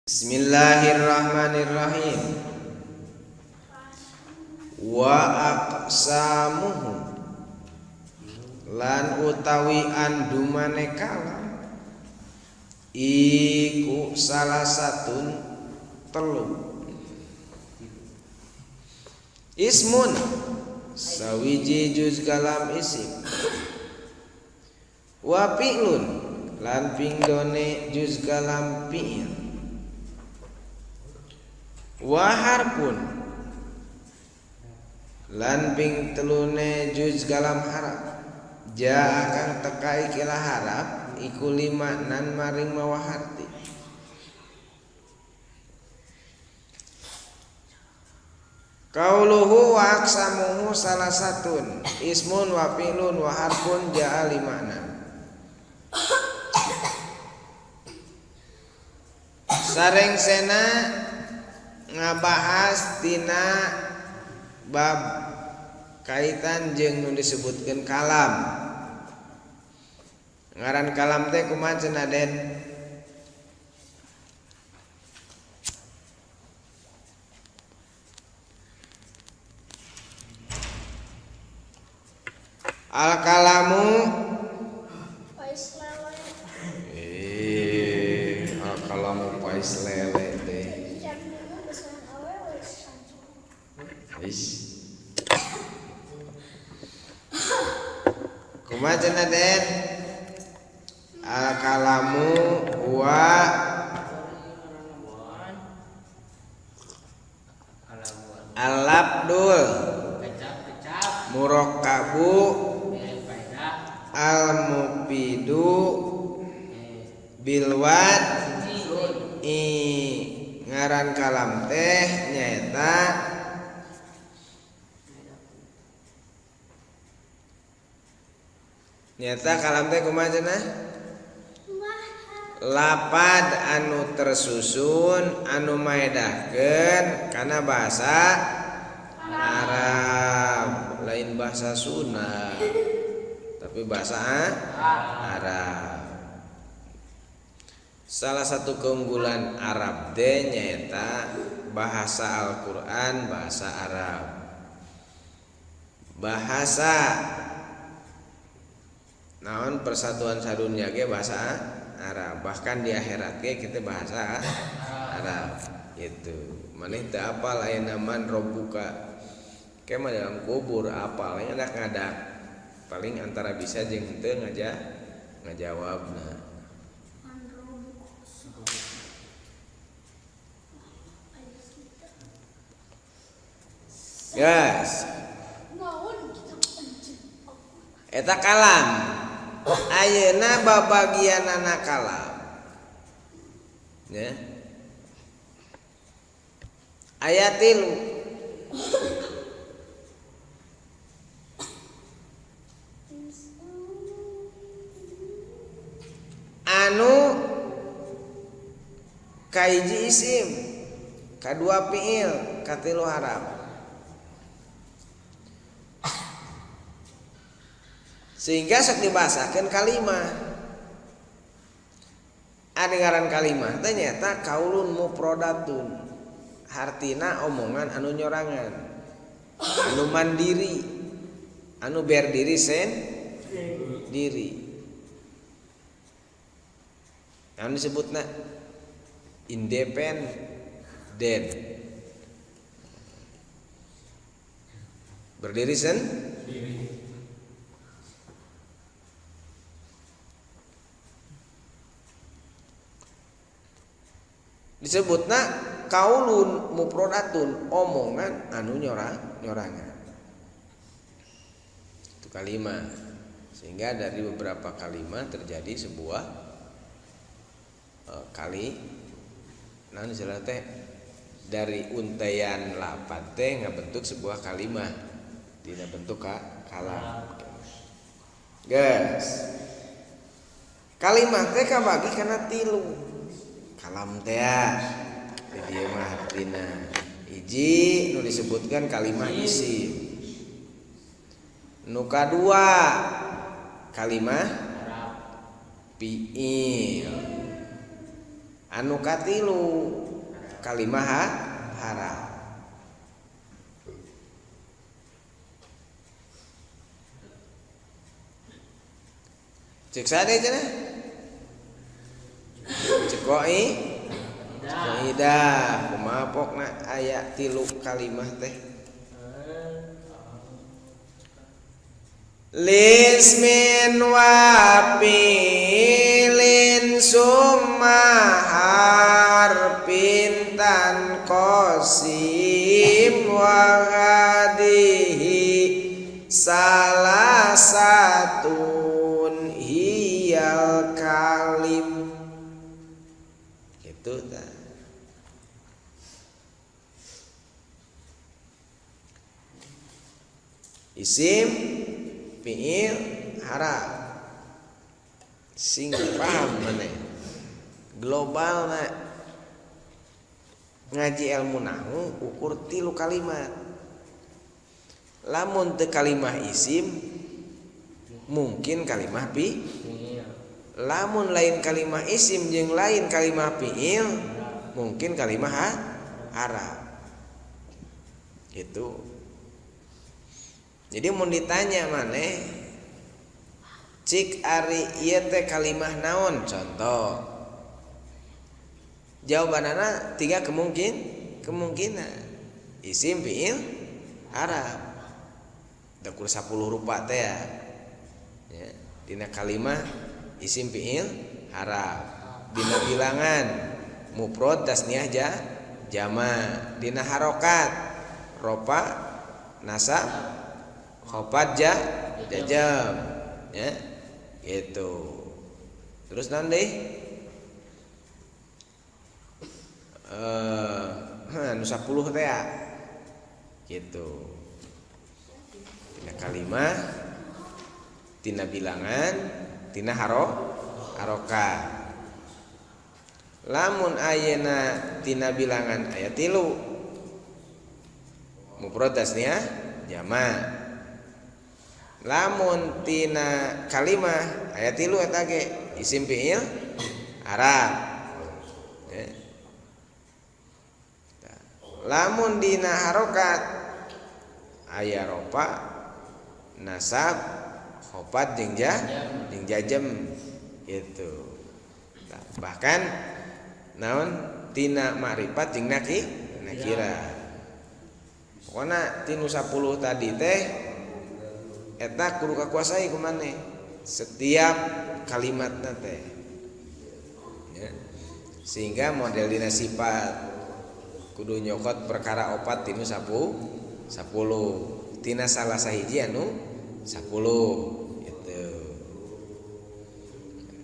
Bismillahirrahmanirrahim. Wa aqsamuhu lan utawi andumane kalam iku salah satun telu. Ismun sawiji juz kalam isim, wa fi'lun lan pingdone juz kalam fi'il, wa harfun lan ping telune juz kalam haraf. Ja kang teka ikilah haraf iku lima nan maring mawa harti. Kauluhu wa aqsamuhu salasatun ismun wa fi'lun wa harfun ja'a limana. Sareng sena ngabahas tina bab kaitan jeung nu disebutkeun kalam. Ngaran kalam teh kumaha cenah Den? Al kalamu al kalamu pais lele teh. Is. Kumaha cenah Den? Al kalamu wa al-labdul murakkabu al-mufidu bilwad i. Ngaran kalam teh nyaeta nyata kalam teh kumaha cenah? Lapad anu tersusun anu maedahkeun kana bahasa Arab, lain bahasa Sunda tapi bahasa Arab. Salah satu keunggulan Arab teh nyaeta bahasa Al-Qur'an bahasa Arab. Bahasa naon persatuan sadunya ge bahasa Arab, bahkan di akhirat ge kita bahasa Arab gitu. Maneh teu apal aya man robbuka. Ke mah dalam kubur apal ngadak-ngadak. Paling antara bisa jeung henteu ngajawabna. Guys. Eta kalam. Ayeuna babagianana kalam. Ya. Aya 3. Anu kaiji isim, kadua fiil, katilu haraf. Sehingga sok dibahasakeun kalimah. Ari ngaran kalimah teh nyaeta kaulun mufradatun. Hartina omongan anu nyorangan, anu mandiri, anu berdiri sen diri. Anu disebutna independen. Berdiri sen diri. Disebutna kaulun mufradatun, omongan anu nyorangan. Itu kalimat. Sehingga dari beberapa kalimat terjadi sebuah kali. Nah, misalnya teh dari untaian lapat teh ngabentuk sebuah kalimat. Dina bentuk kalam. Guys. Kalimat teh kabagi kana 3. Kalam teh di dieu mah artina hiji nu disebutkan kalimah isim, nu kadua kalimah fiil, Anu katilu kalimah harap. Cek sade cenah? Cek koi? Kaidah kumaha pokna aya tilu kalimah teh. Lismin wa fi'lin summa harfin tanqasim wa hadihi salah satun hiyal kalim. Gitu ta. Isim, fi'il, haraf. Sing paham maneh. Global na ngaji ilmu nahwu ukur tilu kalimat. Lamun teu kalimah isim mungkin kalimah fi. Lamun lain kalimah isim jeung lain kalimah fi'il mungkin kalimah haraf. Gitu. Jadi mun ditanya maneh cik ari ieu teh kalimah naon contoh. Jawabanana tiga kemungkinan. Isim, fi'il, haraf. Da kur 10 rupa teh ya. Ya, dina kalimah isim, fi'il, haraf. Dina bilangan mufrad, tasniah, jama. Dina harokat rofa, nasab, khafat, jajam, ya gitu. Terus nanti nu 10 teh ya. Gitu. Tina kalimah, tina bilangan, tina harokat. Lamun ayeuna tina bilangan aya tilu. Mufrad, tasniah, jama. Lamun tina kalimah aya tilu eta ge isim, fi'il, haraf. Ya. Lamun dina harokat aya rofa, nasab, khafat jeung jajem gitu. Bahkan naon tina ma'rifat jeung nakira. Pokona tinu 10 tadi teh eta kudu kakuasai ku maneh setiap kalimatna teh. Ya. Sehingga model dina sifat kudu nyokot perkara opat tinu 10, tina salah sahiji anu 10 gitu.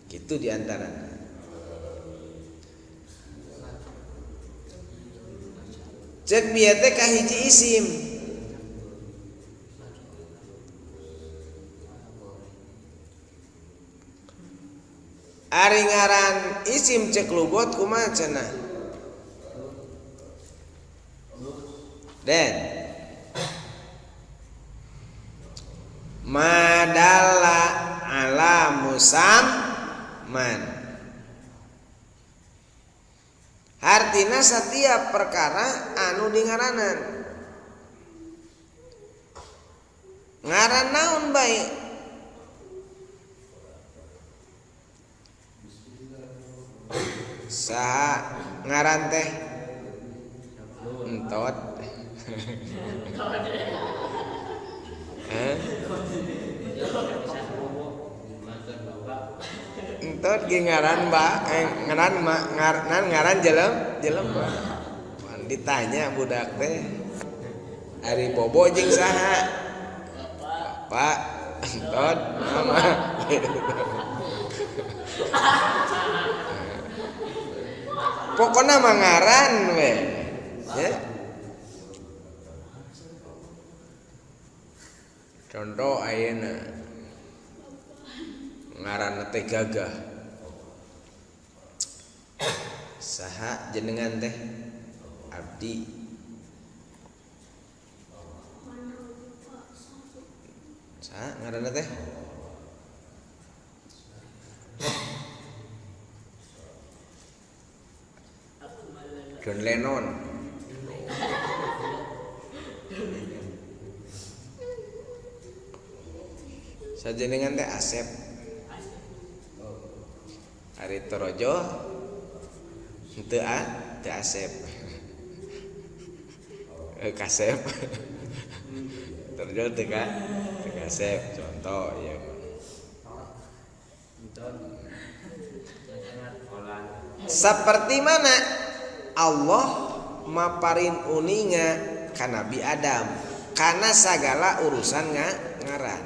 Gitu diantaranya. Cek bieu teh kahiji isim. Ari ngaran isim cek lugot kumaha cenah? Den madalla ala musamman. Hartina setiap perkara anu dingaranan. Ngaran naon bae? Saha ngaran teh? Entot. Entot ge ngaran ba, ngaran ma, ngaran ngaran jelema. Ditanya budak teh, ari bobo jeung saha? Bapak, entot, mama. Pokona mah ngaran we. Ya. Contoh ayeuna ngaranna teh gagah. Saha jenengan teh? Abdi. Saha ngaranna teh? John Lennon. Sajenengan teh Asep. Ari Torojo henteu teu Asep. Kasep. Torojo teu ka teu kasep contoh ieu mah. Seperti mana Allah maparin uninga ka Nabi Adam kana sagala urusan ngaran.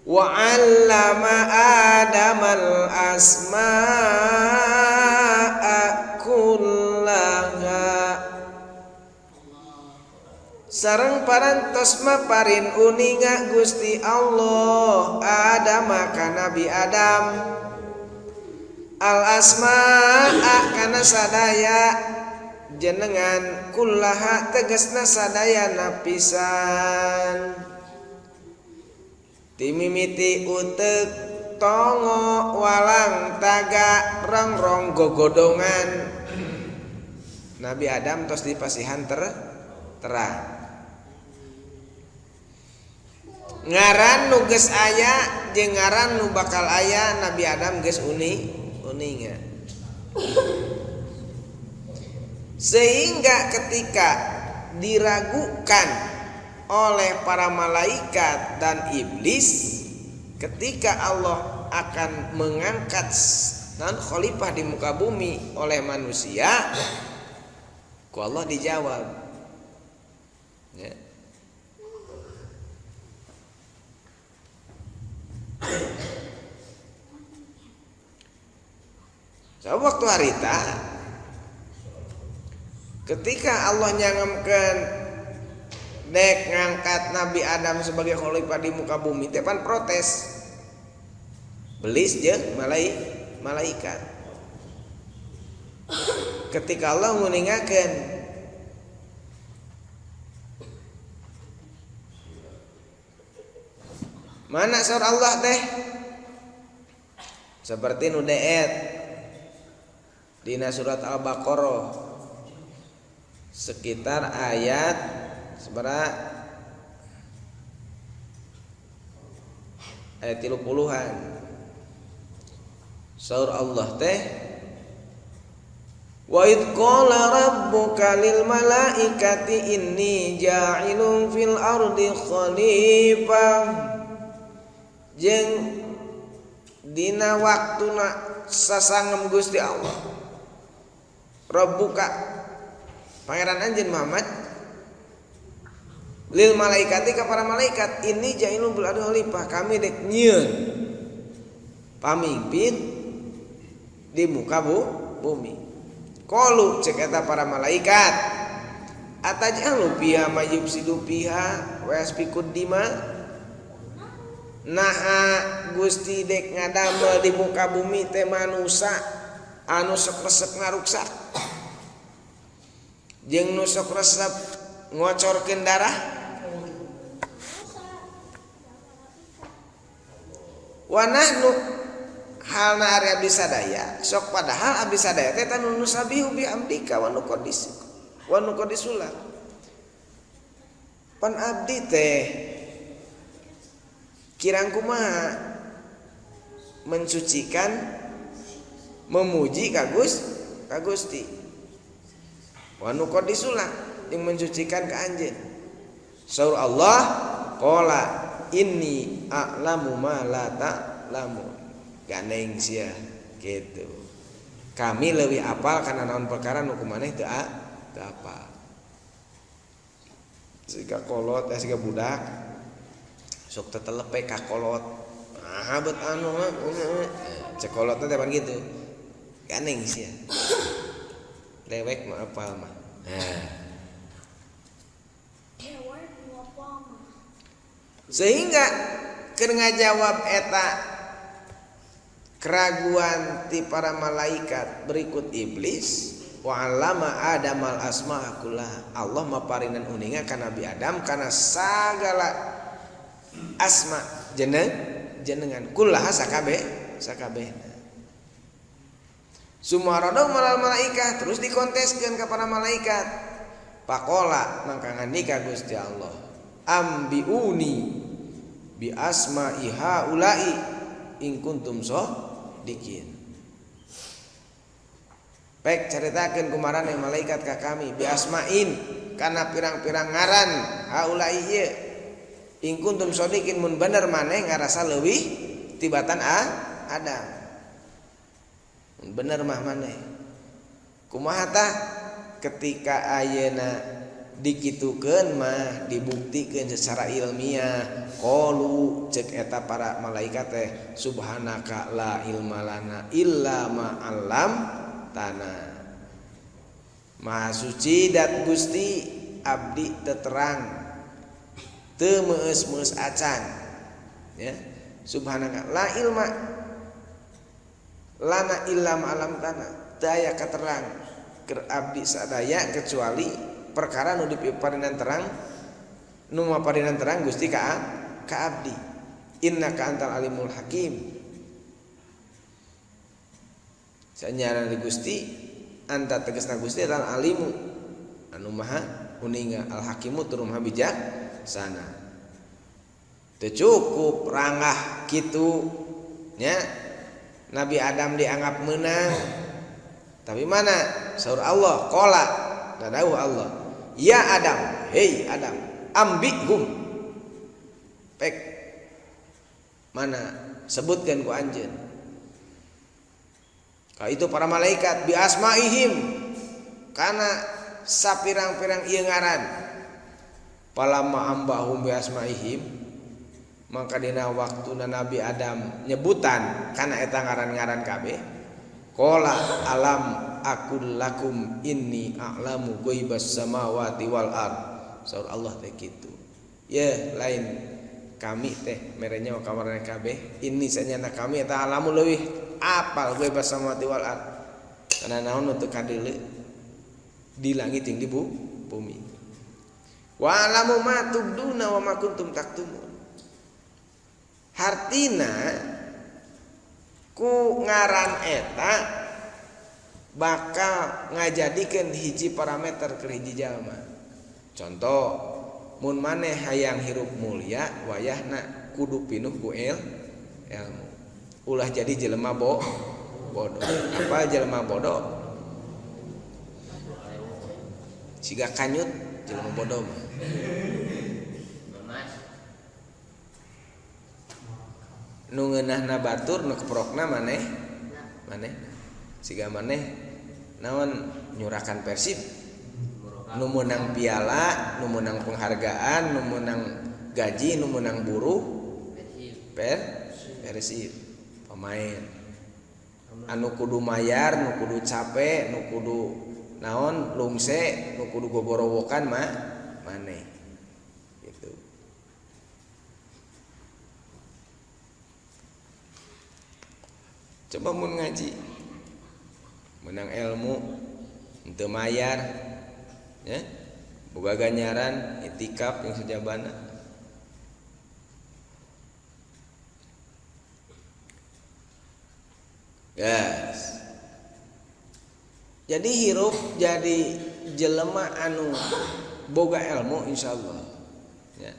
Wa 'allama Adamal asma'a kullaha. Sareng parantos maparin uninga Gusti Allah Adam ka Nabi Adam al asma'a kana sadaya jenengan kullaha tegasna sadaya napisan timimiti utek tongo walang taga rongrong gogodongan Nabi Adam tos dipasihan terang ngaran nu geus aya jeung ngaran nu bakal aya Nabi Adam geus uninga sehingga ketika diragukan oleh para malaikat dan iblis ketika Allah akan mengangkat dan khalifah di muka bumi oleh manusia, ku Allah dijawab ya. So, waktu harita ketika Allah nyangemkeun dek ngangkat Nabi Adam sebagai khalifah di muka bumi teh pan protes belis jeung malaikat. Ketika Allah nguningakeun mana saur Allah teh seperti nu deet dina surat Al-Baqarah sekitar ayat seberapa ayat 30-an. Saur Allah teh wa id qala rabbuka lil malaikati inni ja'ilun fil ardi khalifah. Jeung dina waktuna sasangem Gusti Allah Rabbuka pangeran anjeun Muhammad lil malaikati ka para malaikat ini ja'ilun bil ardi khalifah, kami dek nyieun pamimpin di muka bumi. Qalu cek eta para malaikat ataj'alu fiha mayyufsidu fiha wa yasfikud dima. Naha Gusti dek ngadamel di muka bumi teh manusa anu sok resep ngaruksak jeung nu sok resep ngocorkeun darah. Wa nahnu halna ari abdi sadaya sok padahal abdi sadaya teh tanu nusabihu bi amdika wa nuqaddis wa nuqaddisula. Pan abdi teh kirang kumaha mensucikan memuji ka Gusti wa nuqaddisula yang mensucikan ka anjeun. Saur Allah qala inni a'lamu ma la ta'lamun. Gandeng sia gitu. Kami leuwih apal kana naon perkara nu kumaneh teu apal. Siga kolot siga budak sok tetelepe ka kolot. Ah bet anu cek kolotna teh pan kitu. Gandeng sia. Dewek mah apal mah. Nah. Sehingga keur ngajawab eta keraguan ti para malaikat berikut iblis wa 'allama adamal asma'a kullaha. Allah maparinan uninga ka Nabi Adam kana sagala asma jenengan kullaha sakabehna. Sumarodo malal malaikat terus dikonteskeun ka para malaikat. Pakola mangka ngandika Gusti Allah, ambiuni bi asma'i haula'i in kuntum shodiqin. Pek caritakeun kumaraneh malaikat ka kami bi asma'in kana pirang-pirang ngaran haula'i ieu in kuntum shodiqin mun bener maneh ngarasa leuwih tibatan Adam. Bener mah maneh kumaha tah ketika ayeuna dikitukeun mah dibuktikeun secara ilmiah qalu cek eta para malaikat teh subhanaka la ilma lana illa ma 'allamtana. Maha suci dat Gusti abdi teu terang teu meus-meus acan ya subhanaka la ilma lana illa ma 'allamtana teu aya katerang keur abdi sadaya kecuali perkara nu dipaparinan terang nu maparinan terang Gusti ka abdi innaka antal alimul hakim. Sanyana di Gusti anta tegasna Gusti al alimu anu maha uninga al hakimu tur maha bijaksana. Teu cukup rangah kitu nya Nabi Adam dianggap menang tapi mana saur Allah qala dadauh Allah ya Adam hei Adam ambihum pek mana sebutkan ku anjeun ka itu para malaikat bi asmaihim kana sapirang-pirang ieu ngaran palama ambahum bi asmaihim maka dina waktuna Nabi Adam nyebutan kana eta ngaran-ngaran kabeh qala alam akul lakum inni a'lamu ghaibas samawati wal ard. Saur Allah teh kitu ye lain kami teh merenya ka maraneh kabeh ini sanyana kami eta alamu leuwih apal ghaibas samawati wal ard kana naon nu teu kadeuleu di langit jeung di bumi wa alamu ma tubduna wa ma kuntum taktumun. Hartina ku ngaran eta bakal ngajadikeun hiji parameter keur hiji jalma. Contoh mun maneh hayang hirup mulia wayahna kudu pinuh ku ilmu. Ulah jadi jelema bodoh. Apa jelema bodoh? Siga kanyut jelema bodoh mah. Nu ngeunahna batur nu keprokna maneh maneh siga maneh naon nyurakan Persib nu meunang piala nu meunang penghargaan nu meunang gaji nu meunang buruh Persib pemain anu kudu mayar nu kudu capek nu kudu naon lungse nu kudu gogorowokan mah maneh gitu. Coba mun ngaji menang ilmu henteu mayar ya boga ganjaran itikaf yang sejabana. Yes. Jadi hirup jadi jelema anu boga ilmu insyaallah ya.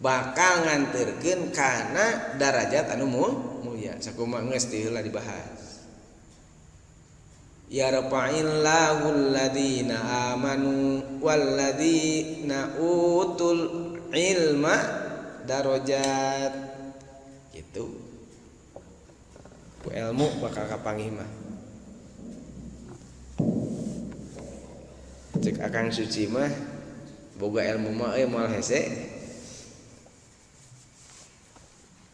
Bakal nganterkeun kana darajat anu mulia. Sakumaha geus ti heula dibahas. Yarfa'illahu alladhina amanu walladhina utul ilma darajat. Gitu. Ku ilmu bakal kapanggih mah. Cek Akang Suci mah boga ilmu mah euy moal hese.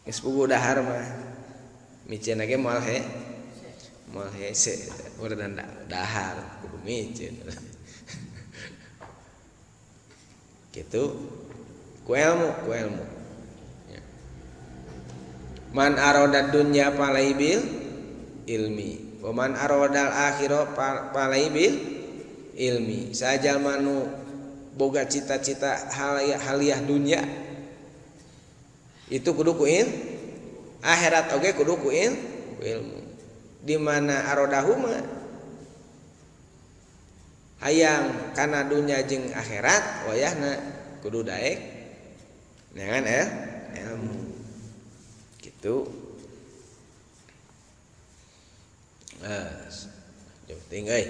Geus puguh dahar mah. Miceun ge moal moal hese urang dahar kudu miceun. Gitu. Ku ilmu, ku ilmu. Ya. Man aroda dunya palai bil ilmi, wa man arodal akhirah palai bil ilmi. Sajalma nu boga cita-cita haliah dunya itu kudu ku ilmu, akhirat oge kudu ku ilmu. Di mana arodahuma hayang kana dunya jeung akhirat wayahna kudu daek neangan ilmu gitu. Nah, penting euy.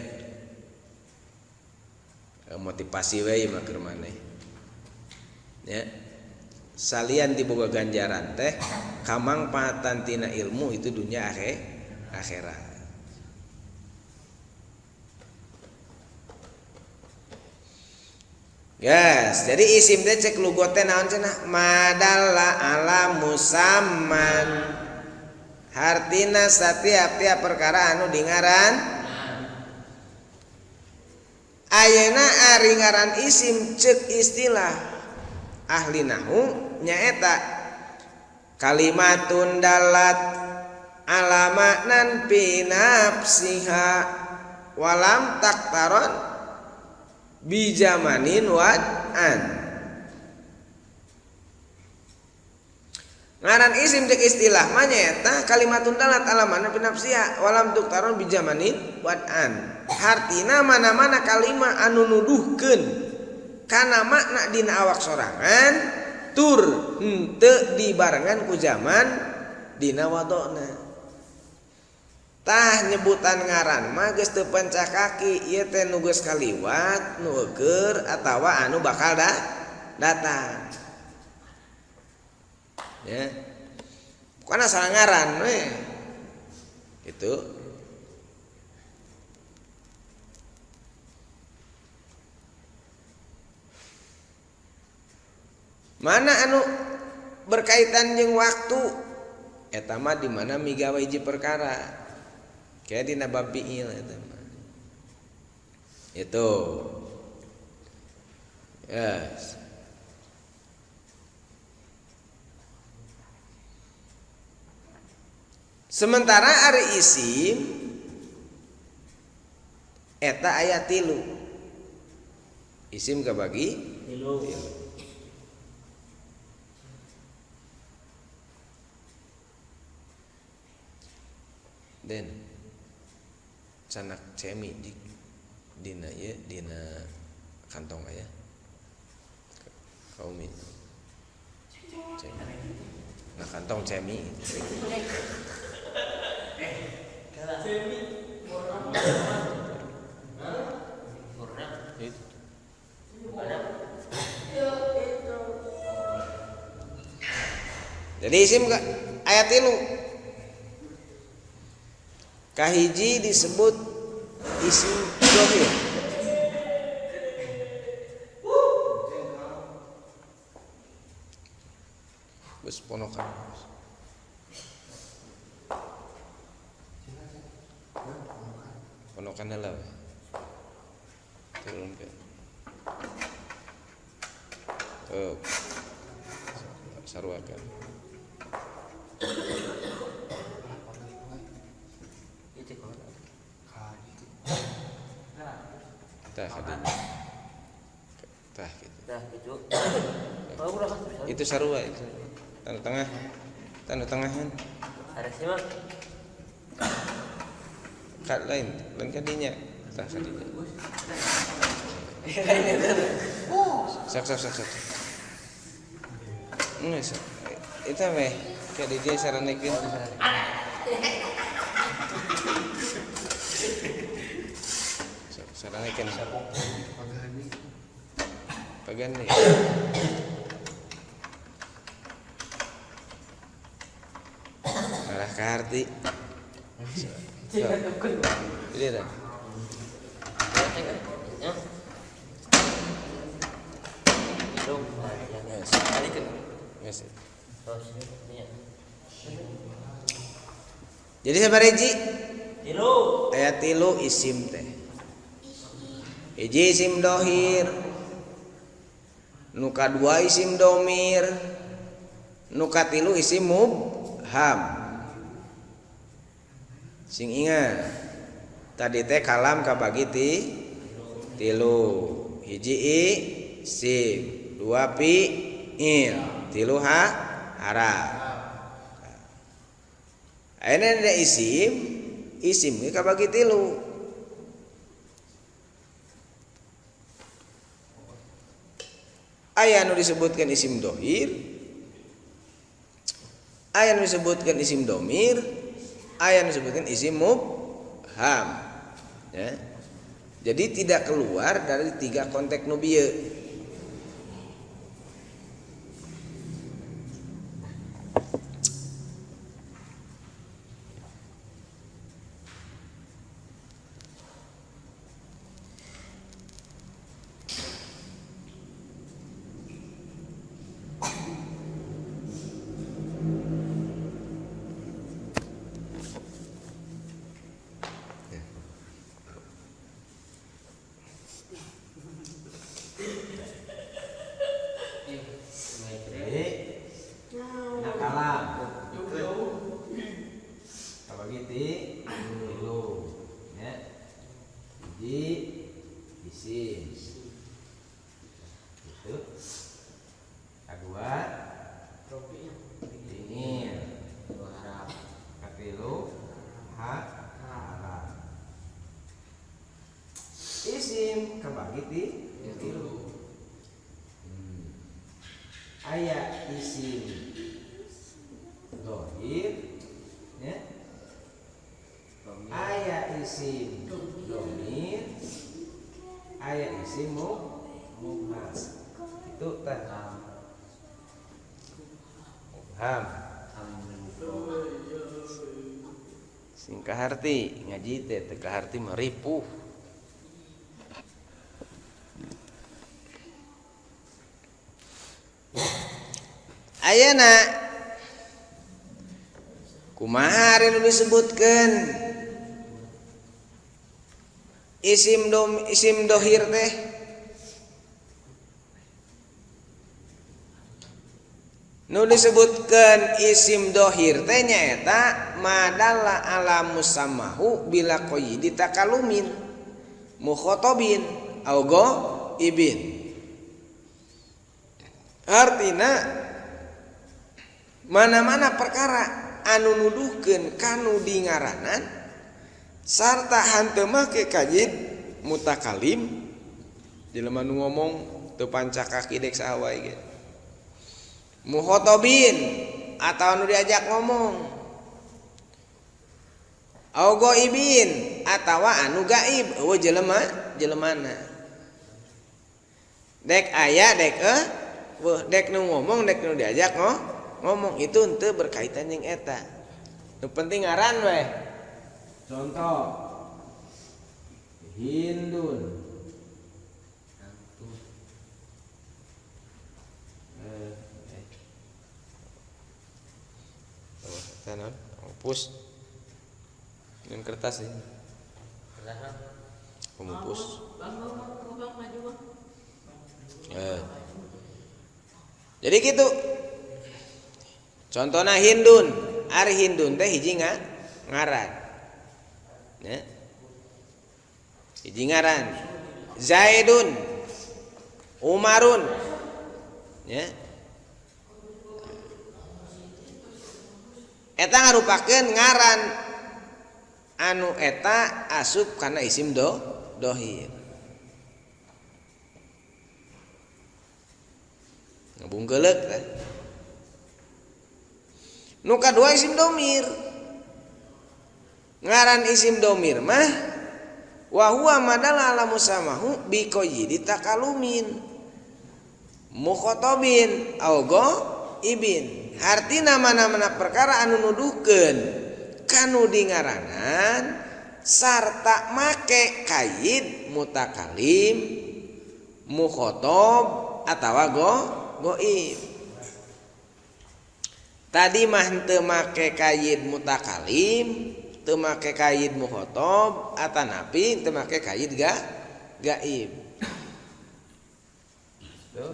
Motivasi we mah keur maneh. Ya. Salian diboga ganjaran teh kamangpaatan tina ilmu itu dunia akhirat. Yes, jadi isim teh cek lugot teh naon cenah madalla ala musamman. Hartina satiap-tiap perkara anu dingaran. Ayeuna ari ngaran isim cek istilah ahli nahu nyaeta kalimatun dalat ala maknan fi nafsiha walam taktaron bijamanin wad'an. Ngaran isim cek istilah mah nyaeta kalimatun dalat ala maknan fi nafsiha walam tuktaron bijamanin wad'an. Hartina mana-mana kalima anu nuduhkeun kana makna dina awak sorangan tur henteu dibarengan ku zaman dina wadona. Tah nyebutan ngaran mah geus teu pencak kaki ieu teh nu geus kaliwat nu eueur atawa anu bakal datang. Ya. Bukan asal ngaran we. Gitu. Mana anu berkaitan jeung waktu eta mah di mana migawe hiji perkara. Kayak dina bab fi'il eta mah. Itu. Yes. Sementara ari isim eta aya 3. Isim kabagi 3. Den canak cemi di dina ieu dina kantong aya kaum ini cemi nah kantong cemi cemi itu. Jadi isim ayat 3. Kahiji disebut isim dhohir. Geus ponokan. Ponokan heula we. Turunkeun. Tuh. Saruakeun. Tah kadinya. Tah gitu. Tah gitu. Itu sarua itu. Tanda tengah. Tanda tengahan. Ada sih mah. Kat lain, lain kadinya. Tah kadinya. Sok sok sok sok. Geus. Eta weh, kayak di dia saranekeun. Saranekeun. Pagan nih. Malah karti. Ini dah. Jadi sabariji? Tilu. Aya 3 isim teh. Hiji isim dohir, nu kadua isim domir, nu katilu isim mubham. Sing ingat tadi teh kalam kabagi tilu. Hiji isim, 2 fi'il, 3 haraf. Ayeuna ada isim Isim ge kabagi tilu. Aya nu disebutkan isim dohir, aya nu disebutkan isim domir, aya nu disebutkan isim mubham. Ya. Jadi tidak keluar dari tiga konteks nu bieu. Isim kabagi ti tilu. Aya isim dohir, ya. Aya isim domir, aya isim mubham. Itu tah. Mubham. Sing kaharti ngaji teh teu kaharti mah ripuh. Ayeuna kumaha ari nu disebutkeun isim dom isim dohir teh? Nu disebutkeun isim dohir teh nyaeta madalla ala musamahu bila qayyidi takalumin mukhatabin au ghaibin. Artina mana-mana perkara anu nuduhkeun kanu dingaranan sarta hanteu make kajid mutakalim jelema nu ngomong teu pancak kaki dek saha wae ge, mukhotobin atau anu diajak ngomong, au ghaibin atawa anu gaib eueuh jelema jelemana dek aya dek eueuh dek nu ngomong dek nu diajak ngomong itu henteu berkaitan jeung eta. Nu penting ngaran weh. Contoh Hindun. Oh, pengupus. Ini kertas sih. Pengupus. Jadi gitu. Contohna Hindun, ari Hindun teh hiji ngaran. Ya. Hiji ngaran. Zaidun, Umarun. Ya. Eta ngarupakeun ngaran anu eta asup kana isim dohir. Ngabungkeuleuk teh. Nu kadua isim domir. Ngaran isim domir mah wa huwa madalla ala musamahu bi qayyidi takalumin mukhatabin au ghaibin. Artina mana-mana perkara anu nuduhkeun kanu dingaranan sarta make kaid mutakalim mukhatab atawa ghaib. Tadi mah henteu make kayid mutakalim, teu make kayid mukhatab, atanapi teu make kayid gaib. Tuh.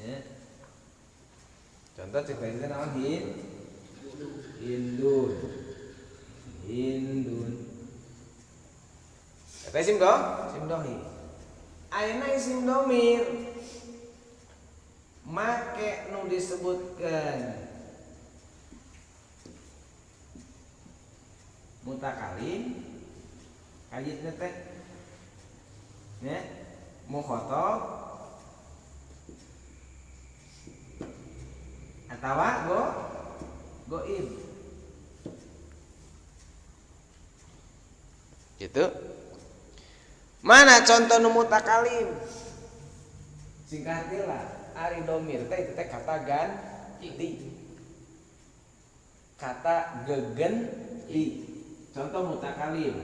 Ya. Contoh cek tadi naon Hindun. Hindun. Eta isim do? Isim dohi. Ayeuna isim domir. Make nu disebutkan Mutakalim kayitna teh nya mukhatab atawa goib. Gitu. Mana contoh nu mutakalim? Singkatilah ari domir teh itu teh kata ganti. Kata gegenti. Contoh mutakalim.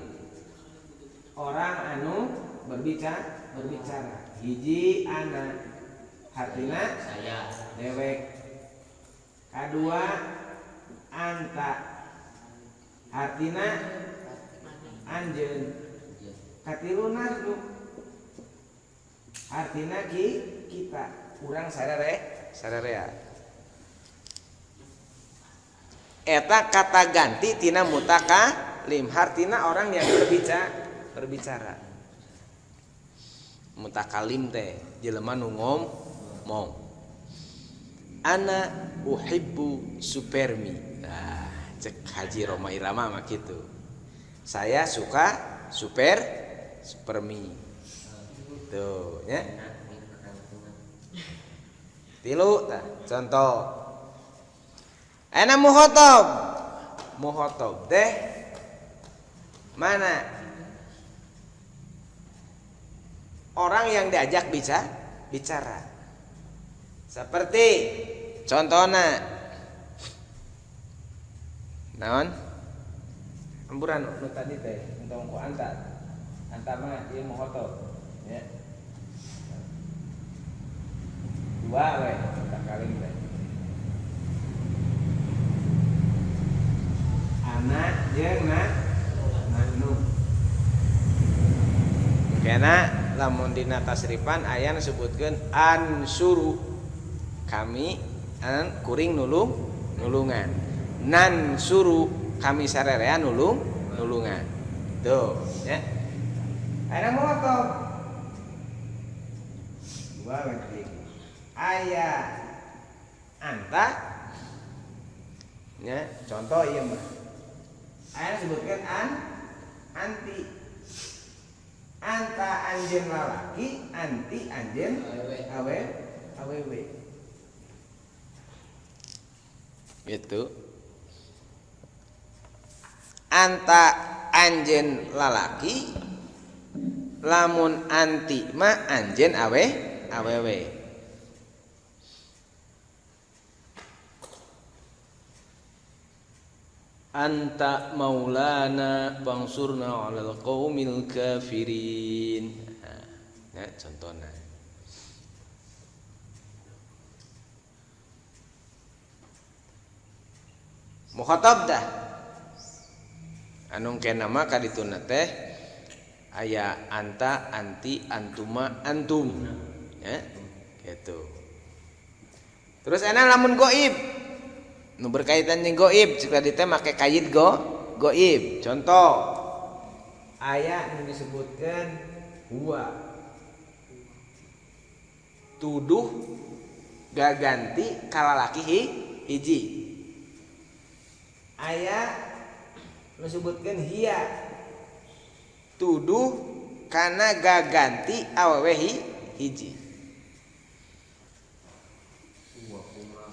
Orang anu berbicara. Hiji ana hartina saya dewek. Kadua anta hartina anjeun. Katilu nahnu artina kita urang sararea. Eta kata ganti tina mutakalim hartina orang yang berbicara. Mutakalim teh jelema nu ngomong. Ana uhibbu supermi. Nah, cek Haji Roma Irama mah kitu. Saya suka supermi. Tuh nya. Tilu tah contoh. Ana muhotob. Muhotob teh mana? Orang yang diajak bicara. Seperti contohna naon? Amburan nu tadi teh entong ku anta. Anta mah ieu muhotob nya. Dua we mutakalim teh. Ana jeung nahnu. Kena lamun dina tasrifan aya disebutkeun ansuru kami an kuring nulungan. Nansuru kami sarerea nulungan. Tuh ya. Aya motor. Dua we aya anta nya contoh ieu mah. Aya disebutkeun anti. Anta anjeun lalaki, anti anjeun awewe. Gitu. Anta anjeun lalaki, lamun anti mah anjeun awewe. Anta maulana bangsurna 'alal qaumil kafirin. Nah, contohna. Mukhatab dah. Anu kena mah kadituna teh aya anta, anti, antuma, antum. Ya, gitu. Terus ana lamun goib. Nu berkaitan jeung goib jika tadi teh make kayit goib. Contoh aya nu disebutkeun huwa tuduh gaganti kalalaki hiji. Aya nu disebutkeun hiya tuduh kana gaganti awewe hiji.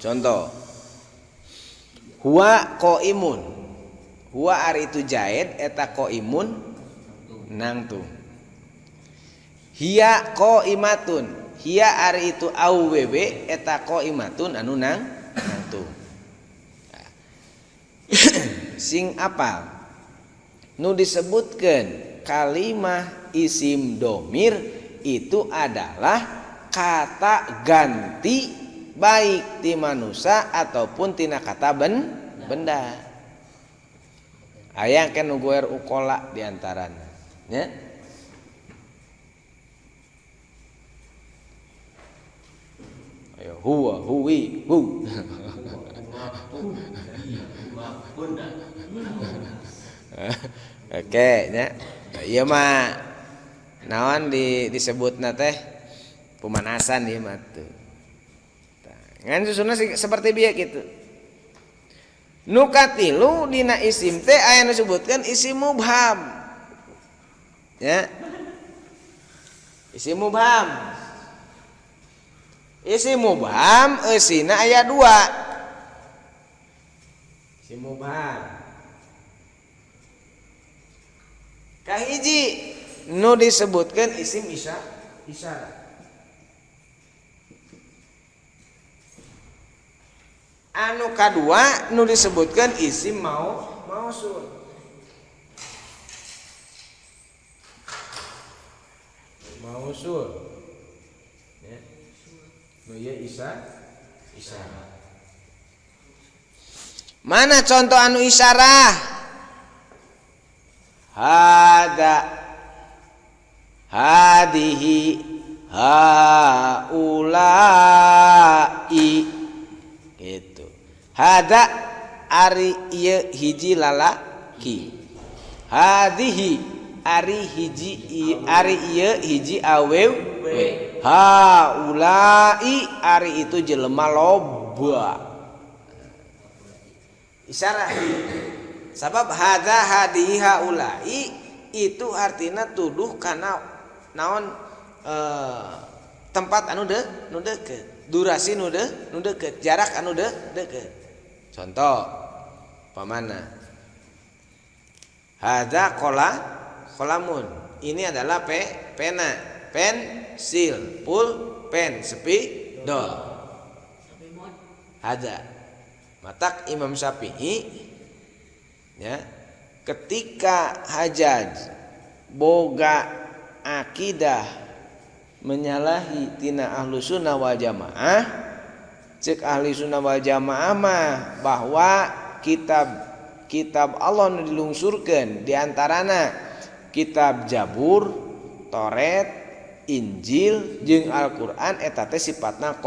Contoh huwa qaimun. Huwa ari itu jaid eta qaimun nangtung. Hiya qaimatun. Hiya ari itu aww eta qaimatun anu nangtung. Sing apal nu disebutkeun kalimah isim domir itu adalah kata ganti baik ti manusia ataupun tina kata benda. Aya kan nu goer ukola di antarana nya. Ayo huwa huwi hu. Oke nya. Ieu mah naon disebutna teh pemanasan ieu mah tuh. Ngan susunna seperti bieu gitu. Nu katilu dina isim teh aya nu disebutkeun isim mubham. Ya. Isim mubham. Isim mubham eusina aya dua. Isim mubham. Kahiji nu disebutkeun isim isyarah. Anu kadua nu disebutkeun isim mausul. Mausul. Ya. Nu ieu isyarah. Mana contoh anu isyarah? Hada, hadihi, haulai. Gitu. Hada ari ieu hiji lalaki. Hadihi ari hiji ari ieu hiji awewe. Haulai ari itu jelema loba. Isyarah. Sabab hadza hadihi haulai itu artinya tuduh kana naon tempat anu nu deukeut, durasi nu deukeut, jarak anu deukeut. Contoh pamana hadza qolamun, ini adalah pena, pensil, pulpen, spidol. Hadza matak Imam Syafi'i ya, ketika Hajjaj boga akidah menyalahi tina ahlu sunnah wal jamaah, cek ahli sunnah wal jamaah mah bahwa kitab Allah nu dilungsurkeun diantarana kitab Jabur, Toret, Injil jeung Al-Qur'an eta teh sifatna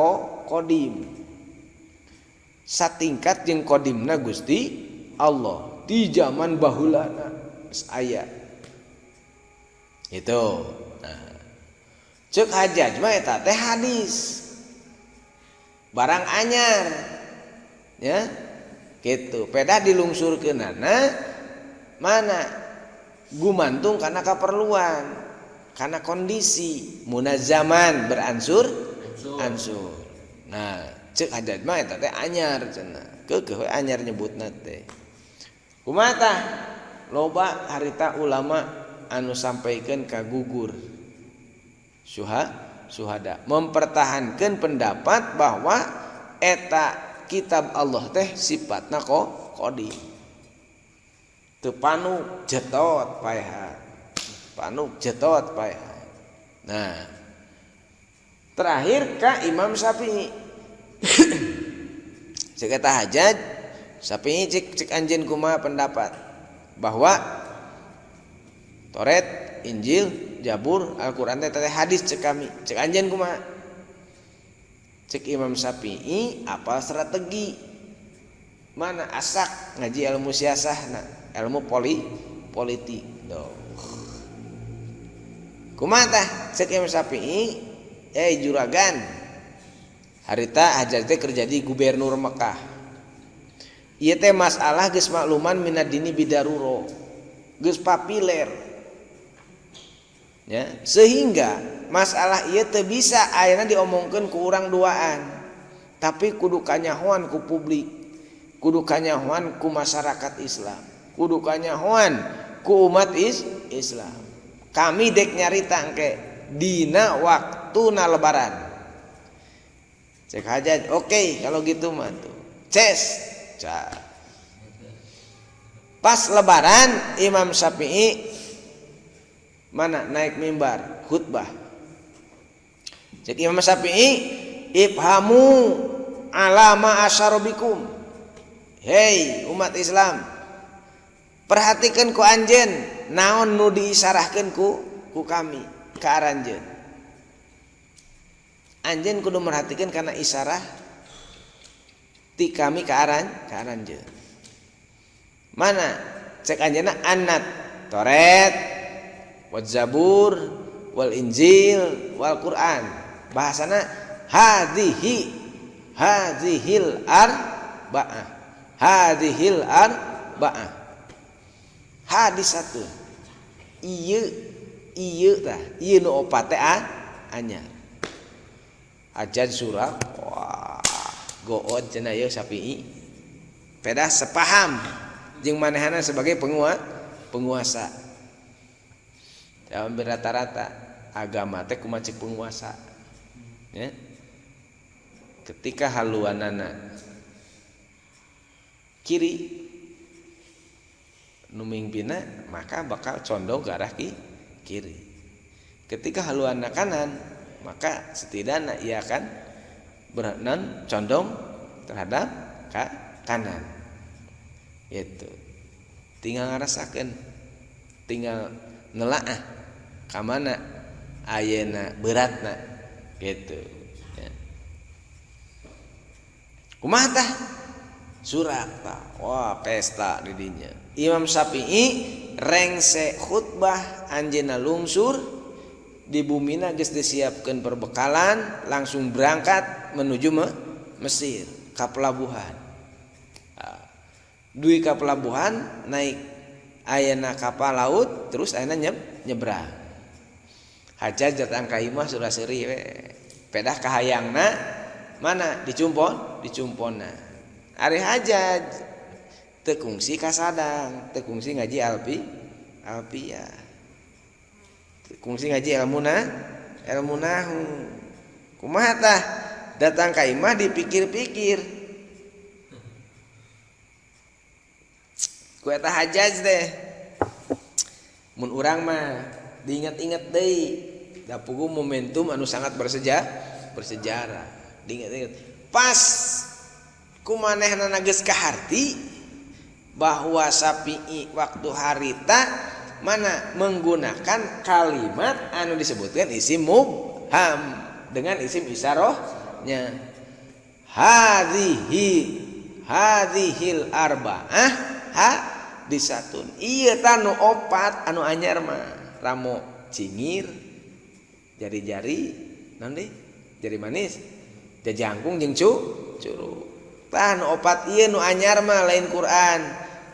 kodim. Satingkat jeung kodimna Gusti Allah di zaman bahulana geus aya. Itu. Nah. Cek Hajjaj mah eta teh hadis. Barang anyar. Ya. Gitu. Peda dilungsurkeunana mana gumantung karena keperluan, karena kondisi munazaman beransur ansur. Nah, cek Hajjaj mah eta teh anyar cenah. Keukeuh we anyar nyebutna teh. Kumaha tah? Loba harita ulama anu sampaikeun ka gugur suhada mempertahankan pendapat bahwa eta kitab Allah teh sifatna kodim. Teu panuk jetot paehan. Panuk jetot paehan. Nah, terakhir ka Imam Syafi'i. Cek eta Hajjaj, Syafi'i cek anjeun kumaha pendapat bahwa Toret, Injil, Jabur, Al-Qur'an teh hadis cek kami. Cek anjeun kumaha? Cek Imam Syafi'i apa strategi? Mana asak ngaji ilmu siasahna, ilmu politik. Duh. Kumaha tah? Cek Imam Syafi'i, juragan. Harita Hajjaj teh keur jadi gubernur Mekah. Ieu teh masalah geus makluman minad dini bidaruro. Geus papiler. Ya, sehingga masalah ieu teu bisa ayeuna diomongkeun ku urang duaan. Tapi kudu kanyahoan ku publik, kudu kanyahoan ku masyarakat Islam, kudu kanyahoan ku umat Islam. Kami dek nyarita engke dina waktuna lebaran. Cek Hajjaj, oke kalau gitu mah tuh. Ces. Pas lebaran Imam Syafi'i mana naik mimbar khutbah. Cek Imam Syafi'i, ifhamu ala ma asyarabikum. Hei umat Islam, perhatikan ku anjeun naon nu diisarahkeun ku kami ka aranjeun. Anjeun kudu merhatikan karena isarah ti kami ka aranjeun. Mana cek anjeunna annat Toret, wal Zabur, wal Injil, wal Quran. Bahasana hadhihi, hadhihil arba'ah. Hadhil arba'ah hadisatun ieu ieu tah ieu nu opat teh anyar. Ajan surah wah good cenah ieu Syafi'i pedah sepaham jeung manehna sebagai penguasa. Hampir rata-rata agama teh kumaha cek penguasa ya. Ketika haluanana kiri nu mingpina maka bakal condong ke arah kiri. Ketika haluanna kanan maka setidaknya ia akan bernan condong terhadap kanan. Itu tinggal ngarasakeun, tinggal nelaah ka mana ayeuna beratna gitu ya. Kumaha tah surak tah wah pesta di dinya. Imam Syafi'i rengse khutbah anjeunna lungsur di bumina geus disiapkeun perbekalan langsung berangkat menuju Mesir ka pelabuhan. Duwi ka pelabuhan naik ayeuna kapal laut terus ayeuna nyebrang. Hajjaj datang ka imah sudah seuri we. Pedah kahayangna mana dicumpon dicumponna. Ari Hajjaj teu kungsi kasadang, teu kungsi ngaji alfiyah. Teu kungsi ngaji ilmu nahu. Kumaha tah? Datang ka imah dipikir-pikir. Ku eta Hajjaj teh. Mun urang mah diinget-inget deui. Da puguh momentum anu sangat bersejarah. Diinget-inget. Pas kumanehna geus kaharti bahwa Syafi'i waktu harita mana menggunakan kalimat anu disebutkan isim mubham dengan isim isyarahnya. Hadhihi hadhil arba'ah hadisatun. Ieu tah nu opat anu anyar mah ramo cingir jari-jari naon deui jari manis jajangkung jeung curug. Tah nu opat ieu nu anyar mah lain Quran,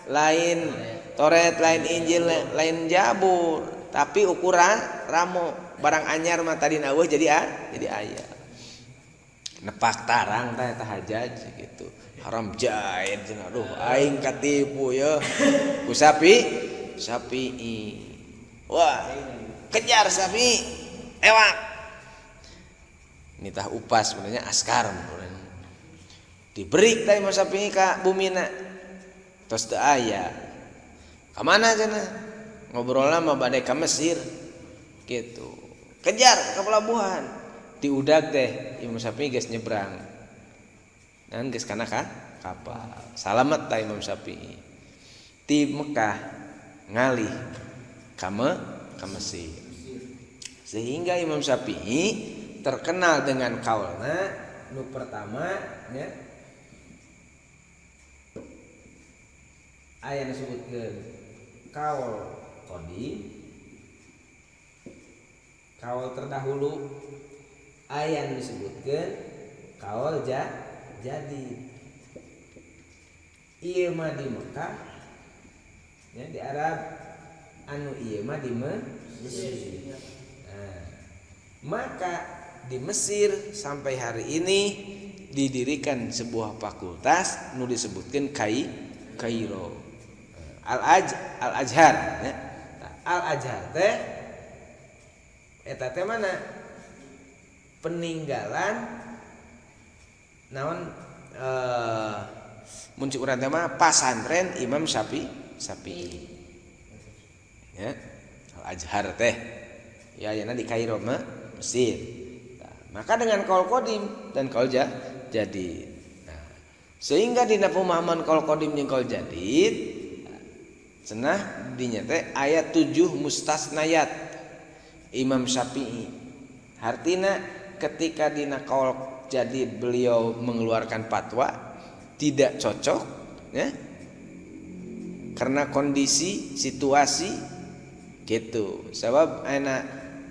lain Taurat, lain Injil, lain Jabur, tapi ukuran ramo barang anyar mah tadi eueuh jadi jadi aya. Nepak tarang tah eta Hajjaj gitu. Haram jahit cenah aduh aing katipu ye ku Syafi'i. Wah, kejar Syafi'i. Ewak. Nitah upas sebenarnya askar diberi tadi Imam Syafi'i ka bumina. Tos teu aya. Ka mana cenah? Ngobrolna mah bade ka Mesir. Gitu. Kejar ke pelabuhan. Diudag teh Imam Syafi'i geus nyebrang. Dan geus kana ka kapal. Salamet tah Imam Syafi'i. Ti Mekah ngalih ka Mesir. Sehingga Imam Syafi'i terkenal dengan kaulna nu pertama nya aya disebutkeun kaul qadim, kaul terdahulu, aya disebutkeun kaul jadid. Ieu mah di Mekah ya, di Arab, anu ieu mah di Mesir. Nah, maka di Mesir sampai hari ini didirikan sebuah fakultas nu disebutkeun Kairo. Al-Azhar ya. Al-Azhar teh eta teh mana? Peninggalan naon mun cik urang teh mah pasantren Imam Syafi'i. Ya. Al-Azhar teh ya ayeuna di Kairo mah Mesir. Nah, maka dengan kaul qadim dan kaul jadid. Nah, sehingga dina pemahaman kaul qadim jeung kaul jadid cenah dinya teh ayat 7 mustasnayat Imam Syafi'i. Artina ketika dina kaul jadid beliau mengeluarkan fatwa tidak cocok ya, karena kondisi situasi gitu. Sebab ayeuna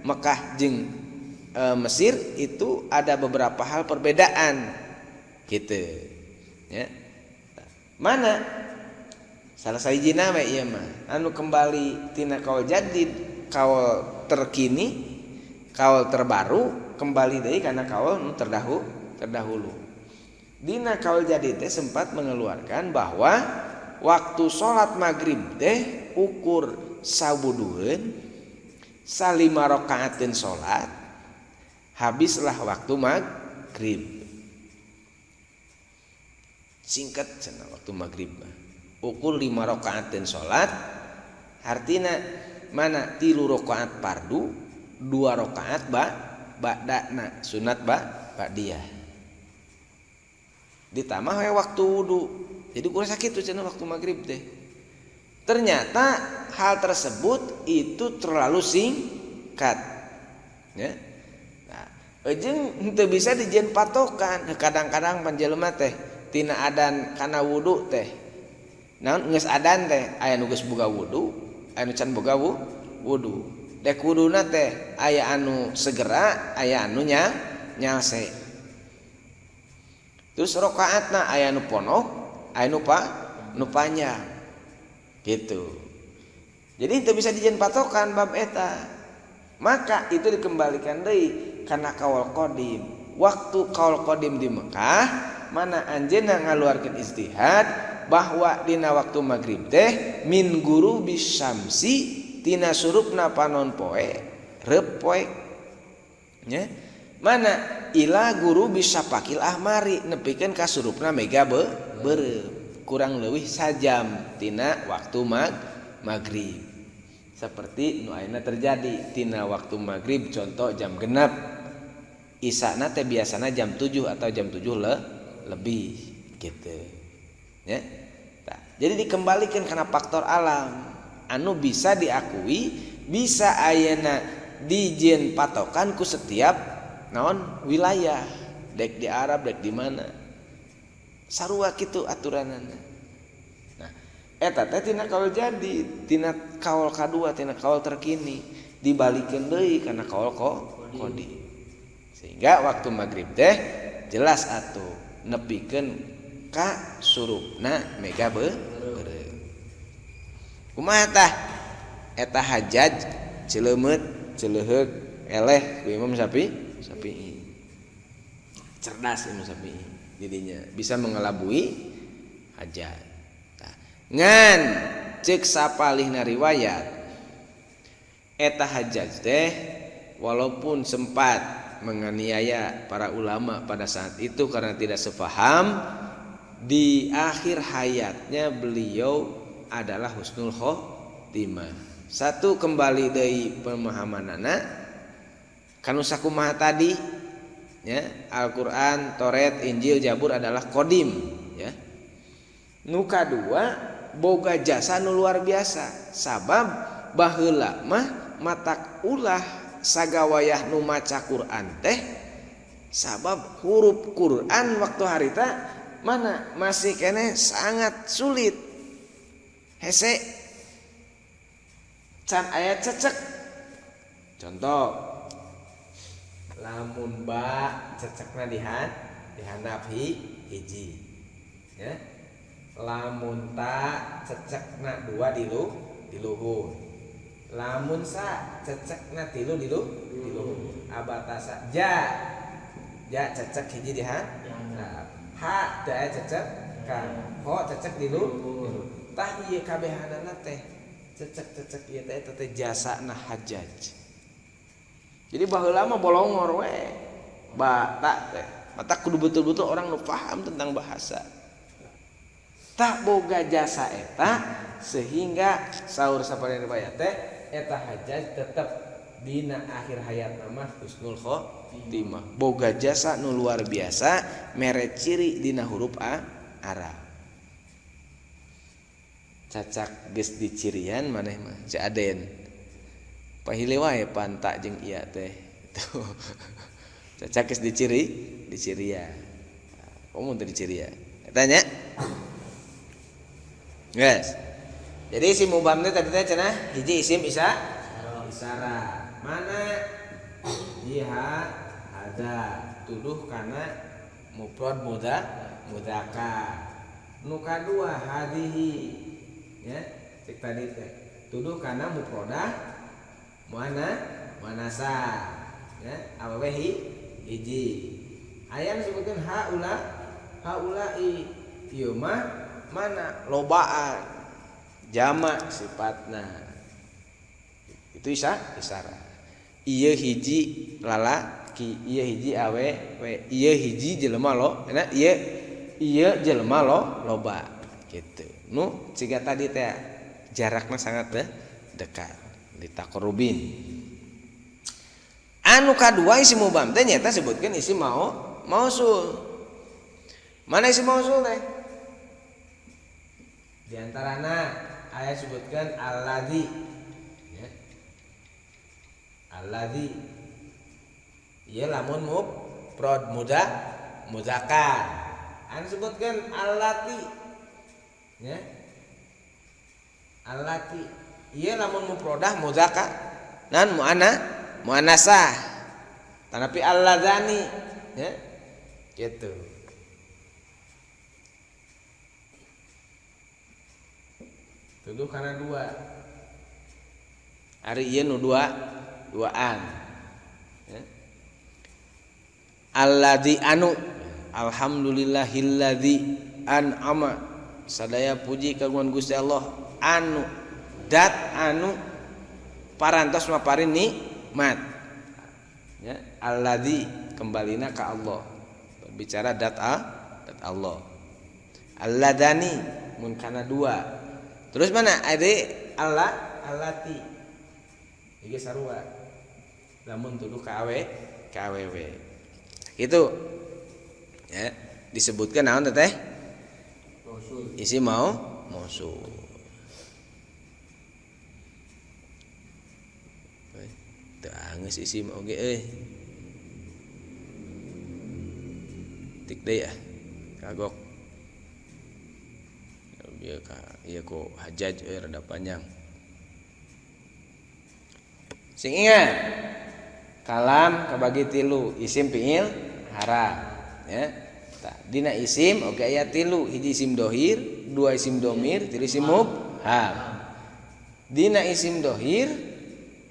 Mekah jeung Mesir itu ada beberapa hal perbedaan gitu ya. Mana salah sahijina we ieu mah anu kembali tina kaul jadid, kaul terkini, kaul terbaru, kembali deui kana kaul nu terdahulu. Dina kaul jadid teh sempat mengeluarkan bahwa waktu sholat maghrib teh ukur sawudueun salima rakaateun salat, habislah waktu maghrib. Singkat cenah waktu maghrib mah ukur 5 rakaateun salat, artina mana 3 rakaat fardu, 2 rakaat ba'dana sunat ba'diyah, ditambah we waktu wudu. Jadi kurang sakit tuh cenah waktu maghrib teh. Ternyata hal tersebut itu terlalu singkat ya. Nah, jeung henteu bisa dijieun patokan. Kadang-kadang panjelema teh tina adan kana wudu teh naon, geus adan teh aya nu geus boga wudu, aya nu can boga wudu. Dek wuduna teh aya anu segera, aya anu nyalse. Terus rakaatna aya anu pondok, aya nu nu panjang gitu. Jadi itu bisa dijieun patokan bab eta. Maka itu dikembalikan deui kana kaul qadim. Waktu kaul qadim di Mekah, mana anjeunna ngaluarkeun ijtihad bahwa dina waktu maghrib teh min ghurubi syamsi, tina surupna panon poe, reup poe nya, mana ila ghurubi syafaqil ahmari, nepikeun ka surupna mega beureum, kurang leuwih sajam tina waktu maghrib. Seperti nu ayeuna terjadi tina waktu maghrib, contoh jam 6, isana teh biasana jam 7 atau jam 7 lebih gitu ya. Nah, jadi dikembalikan karena faktor alam anu bisa diakui, bisa ayeuna dijieun patokan ku setiap naon wilayah, dek di Arab dek di mana sarua kitu aturanana. Nah, eta teh tina kaul jadi tina kaul kadua, tina kaul terkini, dibalikeun deui kana kaul qadim, sehingga waktu maghrib teh jelas atuh nepikeun ka surupna mega beureum. Kumaha tah eta Hajjaj ceuleumut celeuheuk eleh ku Imam Syafi'i. Cerdas Imam Syafi'i jadinya bisa mengelabui Hajjaj. Nah, ngan cek sapalihna riwayat eta Hajjaj teh walaupun sempat menganiaya para ulama pada saat itu karena tidak sepaham, di akhir hayatnya beliau adalah husnul khotimah. Satu, kembali dari pemahamanana kanu sakumaha tadi ya, Al-Qur'an, Taurat, Injil, Jabur adalah qadim ya. Nu kadua, boga jasa nu luar biasa, sabab baheula mah matak ulah sagawayah nu maca Quran teh, sabab huruf Quran waktu harita mana masih kene sangat sulit, hese, can aya cecek. Contoh, lamun ba cecekna dihandap hiji ya, lamun ta cecekna dua di luhur, lamun sa cecekna tilu di luhur, abatasa ja ja cecek hiji di handap, ha teu aya cecek ka ho cecek di luhur. Tah, ieu kabehanana teh cecek-cecek ieu teh, eta teh jasana Hajjaj. Jadi baheula mah bolongor we ba ta teh, matak kudu betul-betul orang nu paham tentang bahasa. Tak boga jasa eta sehingga saur sapalih riwayat teh eta Hajjaj tetep dina akhir hayat mah husnul khotimah, boga jasa nu luar biasa mere ciri dina huruf a Arab. Cacak geus dicirian maneh mah Ceu Aden pahile wae panta jeung iya teh tuh, cacak geus dicirian, komo teu dicirian eta nya. Yes. Jadi isim mubham teh tadi teh cenah hiji isim isyarat. Mana jiha ada tuduh karena mufrad muda mudzakkar. Nu kadua hadhihi ya cek tadi teh tuduh kana mufradah muannasah ya awewe hiji. Aya nu disebutkeun haula haulai ieu mah mana lobaan jama sifatna. Itu isyarat. Ieu hiji lalaki, ieu hiji awewe, ieu hiji jelema lo, nah ieu ieu jelema lo loba gitu. Nu ciga tadi teh jarakna sangat dekat ditaqarrubin. Anu kadua isim mubham teh nyaeta sebutkeun isim mausul. Mana isim mausul teh? Di antarana aya sebutkeun alladzi ya. Alladzi ieu lamun mufrad muzakkar. Anu sebutkeun allati ya. Allati ieu lamun mufradah muzakkar nan muannasah. Tanapi alladzani ya. Gitu. Tuduh karena dua. Ari ieu nu duaan. Ya. Alladzi anu alhamdulillahilladzi an'ama sadaya puji kagungan Gusti Allah anu dat anu parantos maparin nikmat. Ya, alladzi kembalina ka Allah. Berbicara dat dat Allah. Alladani mun kana dua. Terus mana? Ada Allah allati. Iki sarua. Lamun tuduh ka awe ka awewe. Gitu. Ya, disebutkan naon teh? Isi mau mausul. Teu anggeus isi mah oge euy. Tik deui ah. Kagok. Bieu ka ieu ku Hajjaj euy rada panjang. Sing ingat. Kalam kabagi tilu, isim fiil haraf ya. Tah dina isim oge aya tilu, hiji isim dohir, dua isim domir, tilu isim mubham. Dina isim dohir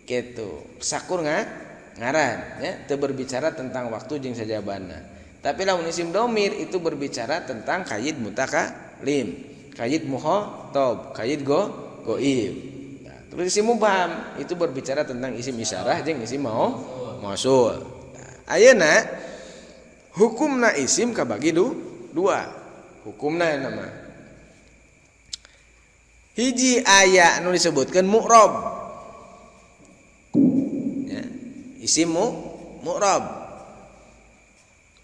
kitu sakur ngaran ya, teu berbicara tentang waktu jeung sajabana. Tapi lamun isim domir itu berbicara tentang kayid mutakalim, kayid muhotob, kayid goib. Nah, terus isim mubham itu berbicara tentang isim isyarah jeung isim mausul. Nah, ayeuna hukumna isim kabagi dua. Hukumna nama. Hiji aya nu disebutkeun mu'rob. Ya, isim mu'rob.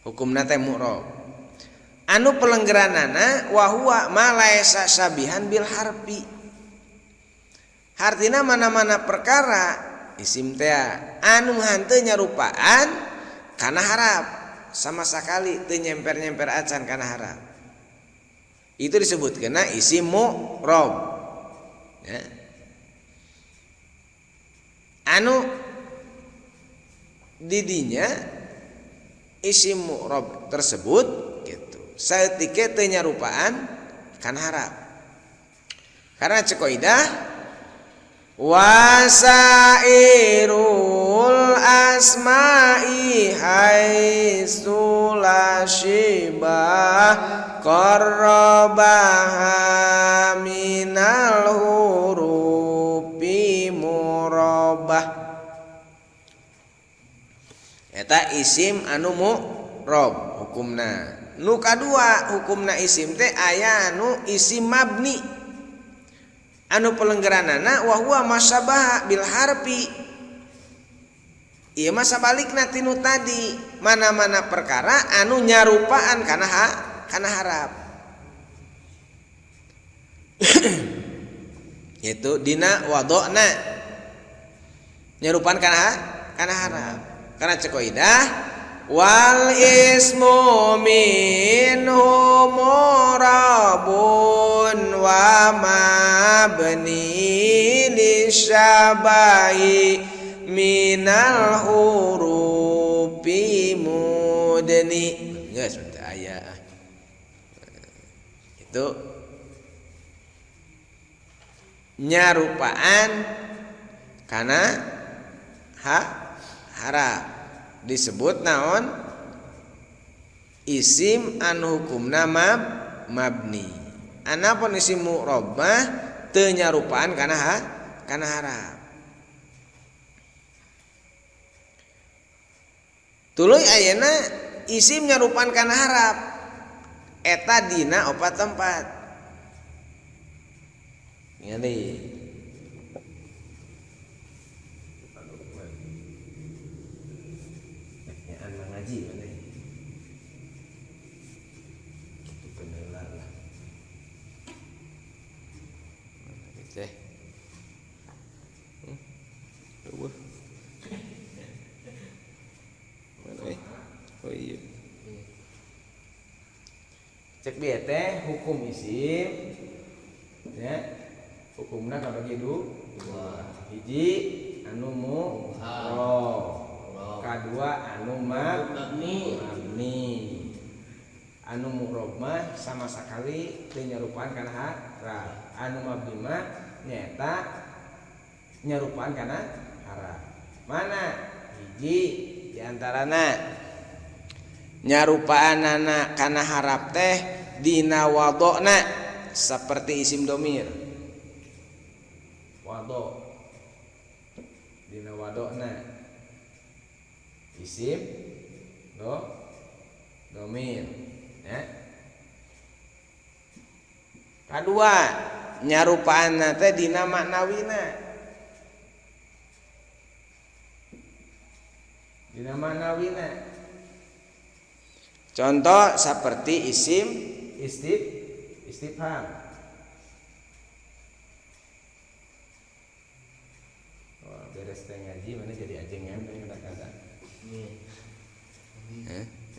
Hukumna teh mu'rob. Anu pelenggeranana wa huwa ma laisa sabihan bil harfi. Hartina mana-mana perkara isim teh anu hanteu nyarupaan kana harap. Sama sekali teu nyemper-nyemper acan kana harap. Itu disebutkeunna isim mu'rob. Ya. Anu didinya isim mu'rob tersebut gitu. Saeutik teu nyarupaan kana harap. Karena cek kaidah wasairul asma'i haitsu la shibah qarrabaha minal hurufi murabah. Eta isim anu mu'rob hukumna. Nu kadua hukumna isim teh aya anu isim mabni. Anu pelenggeranana wa huwa masyabaha bil harfi. Ieu mah sabalikna tinu tadi, mana-mana perkara anu nyarupaan kana kana harap. Yaitu dina wadona nyarupaan kana harap. Karena cek kaidah wal ismu minhu murabun wa mabni lisyabahi minal hurufi mudni. Geus teu aya. Itu. Itu nyarupaan kana harap disebut naon isim anu hukumna mabni. Anapun isim mu'rab mah teu nyarupaan kana kana harap. Tuluy ayeuna isim nyarupaan kana harap eta dina opat tempat. Ngali. Ngaji mana? Gitu bener lah. Mana gitu? Mana? Oh iya. Cek bieu teh hukum isim ya. Hukumna kabagi dua. Hiji anu mu'rab. Kadua anu mabni. Anu mu'rab mah sama sakali teu nyarupaan kana harap. Anu mabni mah nyaeta nyarupaan kana harap. Mana hiji di antarana nyarupaanana kana harap teh dina wadona seperti isim domir. Wado dina wadona isim domir ya. Kadua nyarupaanna teh dina maknawina. Dina maknawina. Contoh seperti isim istifham. Oh, beres teh ngaji mana jadi ajengan teh kata-kata.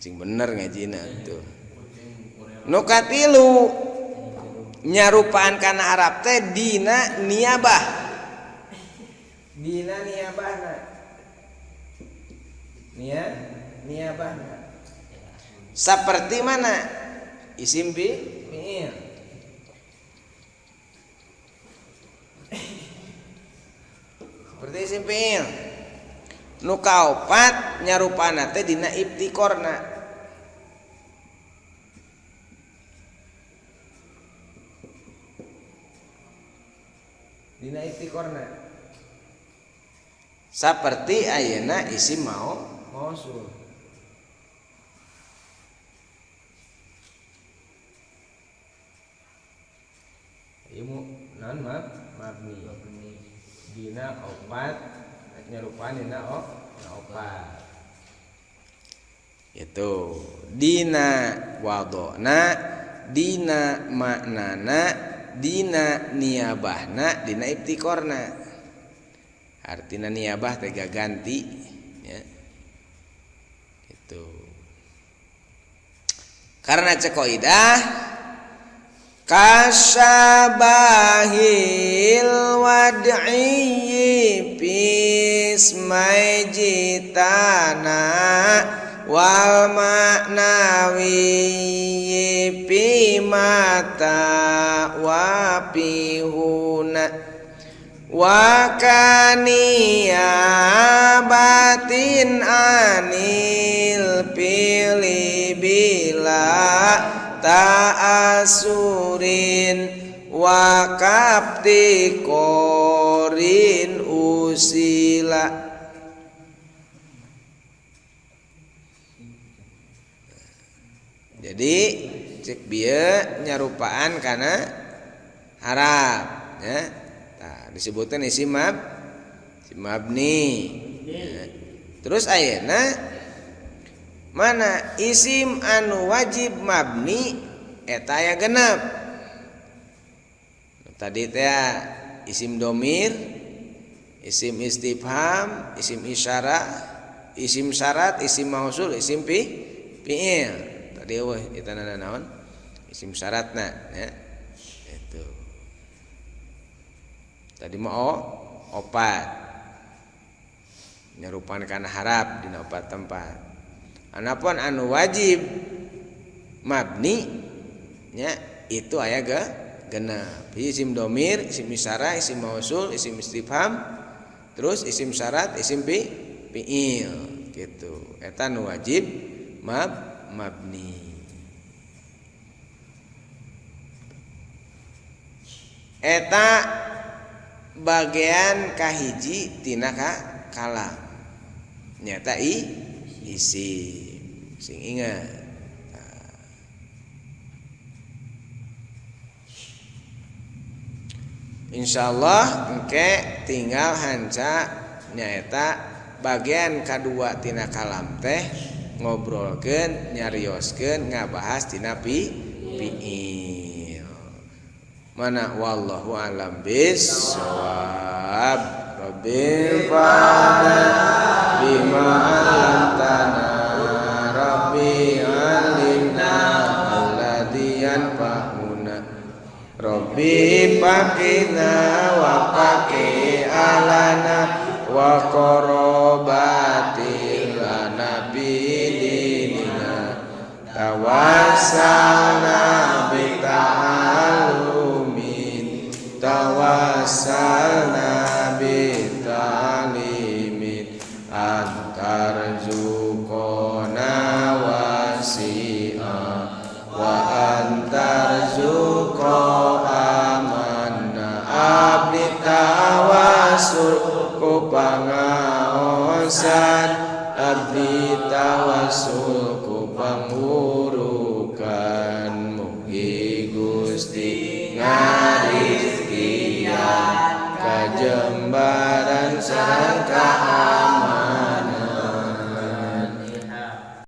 Sing bener ngajina tuh. Nu katilu nyarupaan kana harap teh dina niabah. Dina niabahna. Niabahna. Seperti mana? Isim fi'il. Seperti isim fi'il. Nu kaopat nyarupana teh dina ibtikorna. Dina ibtikorna. Seperti ayeuna isim mausul. Ieu naon mabni. Dina opat nyarupaan dina opat. Itu dina wadona, dina maknana, dina niabahna, dina ibtikorna. Artina niabah teh ganti ya. Itu. Karena cek kaidah kasabahil wad'i bismai jitana wal ma'nawi fi mata wa pihuna wa kaniyabatin anil pili bila ta'asurin wa kapti korin usila. Jadi cek bieu nyarupaan kana harap ya. Tah disebutkan isim mabni. Ya. Terus ayeuna mana isim anu wajib mabni eta aya genep. Tadi teh isim domir, isim istifham, isim isyarah, isim syarat, isim mausul, isim fi'il. Tadi eueuh eta naon? Isim syaratna ya. Itu. Tadi mah opat. Nyarupaan kana harap dina opat tempat. Anapun anu wajib mabni nya itu aya ge genep. Isim domir, isim isyarah, isim mausul, isim istifham, terus isim syarat, isim fi'il gitu. Eta nu wajib mabni. Eta bagian kahiji tina kalam nyata isim. Sing ingat. Insyaallah engke tinggal hanca nyaeta bagian kadua tina kalam teh ngobrolkeun, nyarioskeun, ngabahas tina fi'il. Mana wallahu alam bissawab. Rabbil fa'na bima 'allamtana, rabbi 'allimna alladzi yanfa'una, rabbi faqina wa faqi alana wa qarabatil lana bidinina, tawassalna bi ta'alumin, tawassalna bi ta'limin, antarzuqona wasi'a wa antarzuqa amanna, abdi tawasul ku pangaosan, abdi tawasul